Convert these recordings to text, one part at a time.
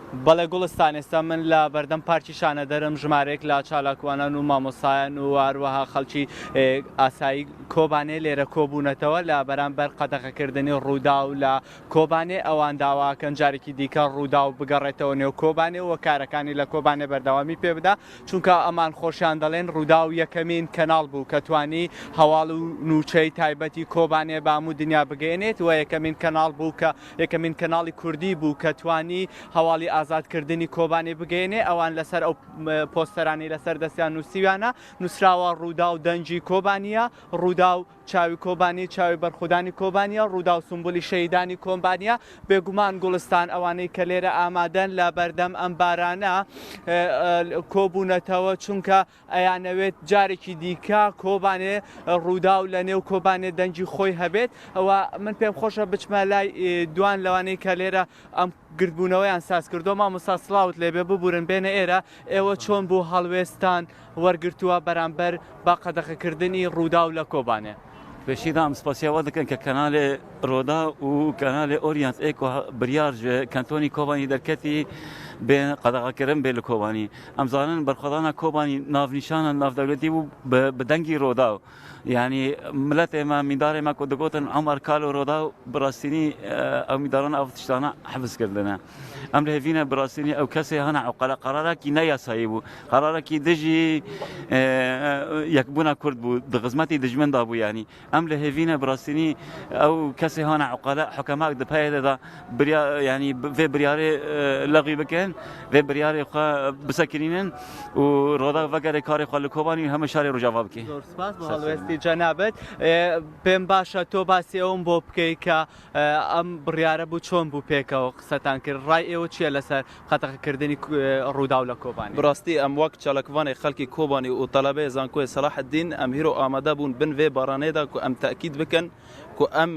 بەڵێ گوڵستان ئێستا من لە بەردەم پارکی شانەدەرم ژمارەیەک لە چالاکوانان و مامۆستایان و هەروەها خەڵکی ئاسایی کۆبانێ لێرە کۆبوونەتەوە لە بەرامبەر قەدەغەکردنی ڕووداو لە کۆبانێ ئەوان داواکەن جارێکی دیکە ڕووداو بگەڕێتەوە نێو کۆبانێ و کارەکانی لە کۆبانێ بەردەوامی پێ بدا چونکە ئەمان خۆشیان دەڵێن ڕووداو یەکەمین کەناڵ بوو کە توانی هەواڵ و نوچەی تایبەتی کۆبانێ بە هەموو دنیا بگەیەنێت و یەکەمین کەناڵ بوو کە یەکەمین کەناڵی کوردی بوو کە توانی هەواڵی ئازادکردنی کۆبانێ بگەیەنێ، ئەوان لەسەر ئەو پۆستەرانەی لەسەر دەستیان نووسیویانە نووسراوە ڕووداو دەنگی کۆبانییە، ڕووداو چاوی کۆبانی، چاوی بەرخودانی کۆبانییە، ڕووداو سومبولی شەهیدانی کۆبانییە. بێگومان گوڵستان ئەوانەی کە لێرە ئامادەن لە بەردەم ئەم بارانە کۆبوونەتەوە، چونکە ئەیانەوێت جارێکی دیکە کۆبانێ ڕووداو لە نێو کۆبانێ دەنگی خۆی هەبێت ئەوە من پێم خۆشە بچمە لای دوان لەوانەی کە لێرە ئەم گردبوونەوەیان ساز کردو مامۆستا سڵاوت لێبێ ببورن بێنە ئێرە ئێوە چۆن بوو هەڵوێستان وەرگرتووە بەرامبەر بە قەدەغەکردنی ڕووداو لە کۆبانێ؟ پێشیدا ئەم سپاسیە وە دەکەن کە کەنالێ ڕۆدا و کەنالێ ئۆریانت ئێ بریار ژ کەنتۆنی کۆبانی دەرکەتی بێ قەدەغەکردن بێ لە کۆبانی ئەم زانن بەرخۆدانا کۆبانی ناونیشانە ناودەولەتی بوو بە دەنگی ڕۆدا و یعنی ملەت ئێمە میدارێ مە کو دگوتن عمر کال و ڕۆدا و بڕاستینی ئەو میداران ئەو تشتانە حفظ کردنە ئەم لە هێڤینە بڕاستینی ئەو کەسێ هەنە عقلە قەرارەکی نەیاسایی بوو قەرارەکی دژی یەکبوونا کورد بوو د خزمەتی دژمندا بوو یعنی ئەم لە هێڤینە بڕاستینی ئەو کەسێ هانە عقلە حکەماک د پەیەدەدا بریا یعنی vê biryarê لغوی بکەن vê biryarê xwe bisekinînin û ڕۆدا vegerê karê xwe li Kobanî û hemû şarê Rojava bikê. زۆر سپاس بۆ هەڵوێستی جەنابت. پێم باشە تۆ باسی ئەوم بۆ بکەی کە ئەم بڕیارە بوو چۆن بوو پێکەوە قسەتان کرد ڕای ئێوە چییە لەسەر قەدەغەکردنی ڕووداو لە کۆبانی؟ بڕاستی ئەم وەک چالاکڤانێ خەڵکی کۆبانی و تەلەبەێ زانکۆێ سەلاحەدین ئەم هیرۆ ئامادە بوون بن ڤێ بارانێدا کو ئەم تەئکید بکەن کو ئەم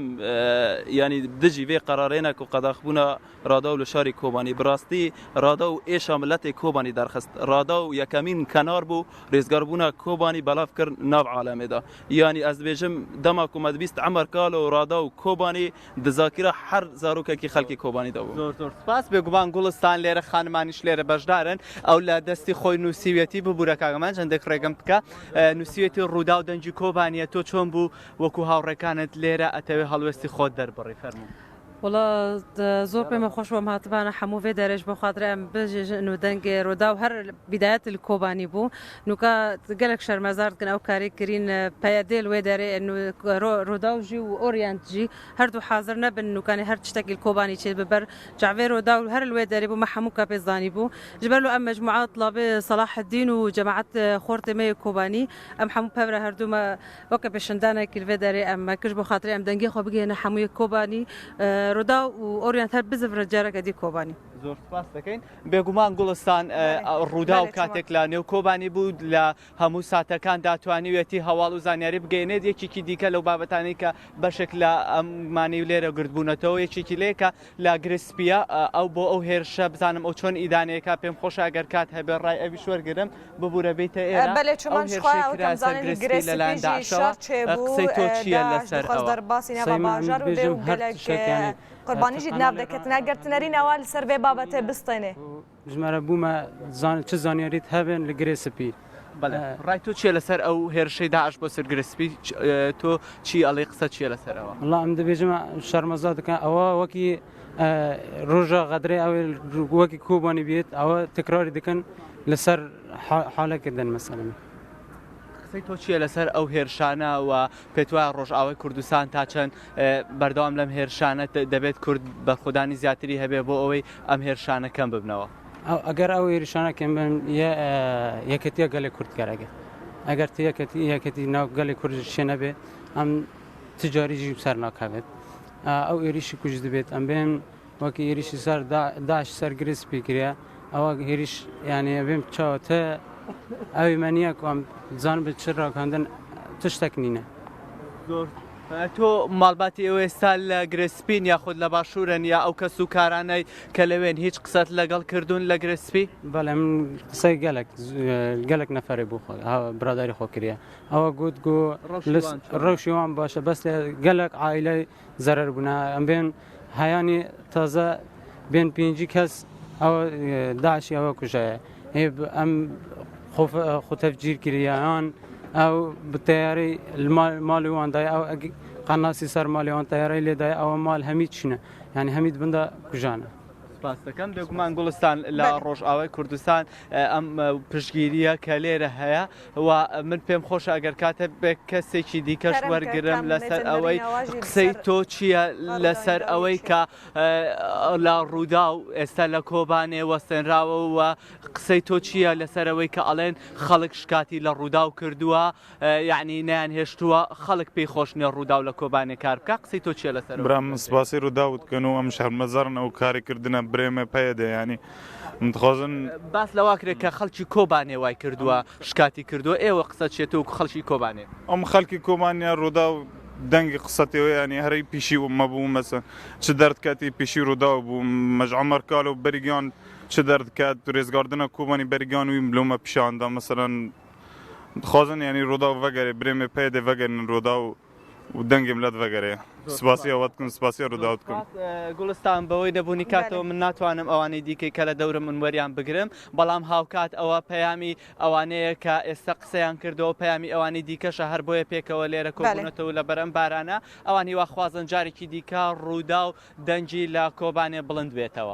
یانی دژی ڤێ قەرارێنە کو قەداخبوونا ڕاداو لە شاری کۆبانی بڕاستی ڕاداو ئێشا ملەتێ کۆبانی دەرخست ڕاداو یەکەمین کەنار بوو ڕێزگاربوونا کۆبانی بەلاف کرد ناو عالەمێدا یانی ئەز دبێژم دەما کو مە دبیست عەمەر کالۆ ڕاداو کۆبانی د زاکیرا هەر زارۆکەکی خەلکی کۆبانی دا بوو. زۆر زۆر سپاس بێگومان گوڵستان لێرە خانمانیش لێرە بەشدارن ئەو لە دەستی خۆی نووسیویەتی ببورە کاکە مەنج هەندێک ڕێگەم بکە نووسیویەتی ڕووداو دەنگی کۆبانیە تۆ چۆن بوو وەکو هاوڕێکانت لێرە ئەتەوێ هەڵوێستی خۆت دەربڕی فەرموو. وەڵا زۆر پێمە خۆش بۆم هاتبانە حەموو ڤێ دەرێش بۆ خاترێ ئەم بژێژن و دەنگێ ڕووداو هەر بیدایەت ل کۆبانی بوو نوکە گەلەک شەرمەزار دکن ئەو کاری کرین پەیەدێ ل وێ دەرێ ڕووداو ژی و ئۆریانت ژی هەردوو حازر نەبن نوکانی هەر تشتەکی ل کۆبانی چێ ببەر چاڤێ ڕووداو هەر ل وێ دەرێ بوو مە حەموو کە پێ زانی بوو ژبەر لۆ ئەم مەجموعە تڵابێ سەلاحەدین و جەماعەت خۆرتێ مێ کۆبانی ئەم حەموو پەڤرە هەردوو مە وەکە پێشندانێک لڤێ دەرێ ئەم مەکش بۆ خاترێ ئەم دەنگێ خۆ بگەێنە حەموویە کۆبانی ڕووداو و ئۆریانت هەر بزڤرە جارەکە دی کۆبانی. زۆر سپاس دەکەین. بێگومان گوڵستان ڕووداو کاتێک لە نێو کۆبانی بوو لە هەموو ساتەکاندا توانیویەتی هەواڵ و زانیاری بگەینێت یەکێکی دیکە لەو بابەتانەی کە بەشێک لە ئەمانی و لێرە گردبوونەتەوە یەکێکی لێکە لە گرسپیە ئەو بۆ ئەو هێرشە بزانم ئەو چۆن ئیدانەیەکە پێم خۆشە ئەگەر کات هەبێ ڕای ئەویش وەرگرم ببورە بیتە ئێرە بەلێ ئەو چۆمان هێرشەی خۆیان کرا وەکەم سەر زانین گرسپی گرێ لەلایەن سپی ژی داعشەوە شەڕ چێ بوو قسەی تۆ چییە داعش لەسەر دخواست ئەوە؟ دەرباسی ناڤا قسەی من باژار و بێ بێژم و هەر گەلەک تشتێک یانی قوربانی ژی ناڤ تەقەناڵێ دەکەتنە گەر تنەرین ئەوە لەسەر ڤێ بابەتێ بستێنێ. ژمارە بوومە زان چ زانیاریت هەبێن لە گرێ سپی. بەڵێ ڕای تۆ چییە لەسەر ئەو هێرشەی داعش بۆ سەر گرێ سپی تۆ چی ئەڵێی قسە چییە لەسەر ئەوە؟ وەڵا ئەم دەبێژم شەرمەزار دەکەن ئەوە وەکی ڕۆژە غەدرێ ئەوێ وەکی کۆبانی بێت ئەوە تکراری دەکەن لەسەر حالەکردن مەسەلەن. قسەی تۆ چییە لەسەر ئەو هێرشانە و پێت وایە ڕۆژئاوای کوردستان تا چەند بەردەوام لەم هێرشانە دەبێت کورد بەرخۆدانی زیاتری هەبێ بۆ ئەوەی ئەم هێرشانە کەم ببنەوە؟ ئەگەر ئەو هێرشانە کەم بن یەکەتیە گەلی کورد گەرەگە ئەگەر یەکەتی یەکەتی ناو گەلی کورد شێ نەبێ ئەم تجاری ژی سەر ناکەوێت ئەو ئێریشی کوژ دەبێت ئەم بێن وەکی هێریشی سەر داعش سەر گرێ سپی کریا ئەوە هێریش یعنی ئەبێم چاوە تە ئەوی مەنیە کوم زان بە چ ڕاکاندن تشتێک نینە. زۆر تۆ ماڵباتی ئێوە ئێستا لە گرێ سپین یاخود لە باشوورن یا ئەو کەس و کارانەی کە لەوێن هیچ قسەت لەگەڵ کردوون لە گرێ سپی؟ بەڵێ من قسەی گەلک گەلک نەفەرێ بوو خۆ برادری خۆ کریە ئەوە گوت گو ڕەوشی وان باشە بەس گەلک عایلەی زەرەر بوونە ئەم بێن هەیانی تازە بێن پێنجی کەس ئەوە داعشی ئەوە کوژایە ئەم خۆ تەفجیر کریان ئەو بتەیارەی ماڵی وان دای ئەو قەناسی سەر ماڵی وان تەیارەی لێدای ئەوە ماڵ هەمی چینە یعنی هەمیت بندا کوژانە. سپاس دەکەم بێگومان گوڵستان لە ڕۆژئاوای کوردستان ئەم پشگیریە کە لێرە هەیە و من پێم خۆشە ئەگەر کاتە بێ کەسێکی دیکەش وەرگرم لەسەر ئەوەی قسەی تۆ چییە لەسەر ئەوەی کە لە ڕوودا و ئێستا لە کۆبانێ وەستێنراوە و قسەی تۆ چییە لەسەر ئەوەی کە ئەڵێن خەڵک شکاتی لە ڕووداو کردووە یعنی نیان هێشتووە خەڵک پێی خۆش نییە ڕووداو لە کۆبانێ کار بکە قسەی تۆ چییە لەسەر برام من سپاسی ڕووداوت کەن و ئەم شەرمەزارن ئەو کاری کردنە برێمە پەیەدە ینی من دخوازن باس لەوا کرێت کە خەڵکی کۆبانێ وای کردووە شکاتی کردووە ئێوە قسە چێت و خەڵکی کۆبانێ ئەم خەڵکی کۆبانیا ڕووداو دەنگی قسەتەوە ینی هەرەی پیشی مەبوو مەسە چ دەردکەتی پیشی ڕووداو بوو مەژ عمر کال و بەریگیان چ دەردکات رێزگاردنە کۆبانی بەریگیان وی لۆمە پیشاندا مەسەلەن دخوازن ینی ڕووداو ڤەگەرێ برێمێ پەیەدێ ڤەگەرن ڕووداو و دەنگێ ملەت ڤەگەرێ سپاسی ئەوە دکم سپاسی ڕووداو دکم. گوڵستان بەوەی نەبوونی کاتەوە من ناتوانم ئەوانەی دیکەی کە لە دەورم من وەریان بگرم بەڵام هاوکات ئەوە پەیامی ئەوانەیە کە ئێستا قسەیان کردەوە پەیامی ئەوانی دیکەشە هەر بۆیە پێکەوە لێرە کۆبوونەتەوە لە بەرەم بارانە ئەوان هیواخوازن جارێکی دیکە ڕووداو دەنگی لە کۆبانێ بڵند بێتەوە.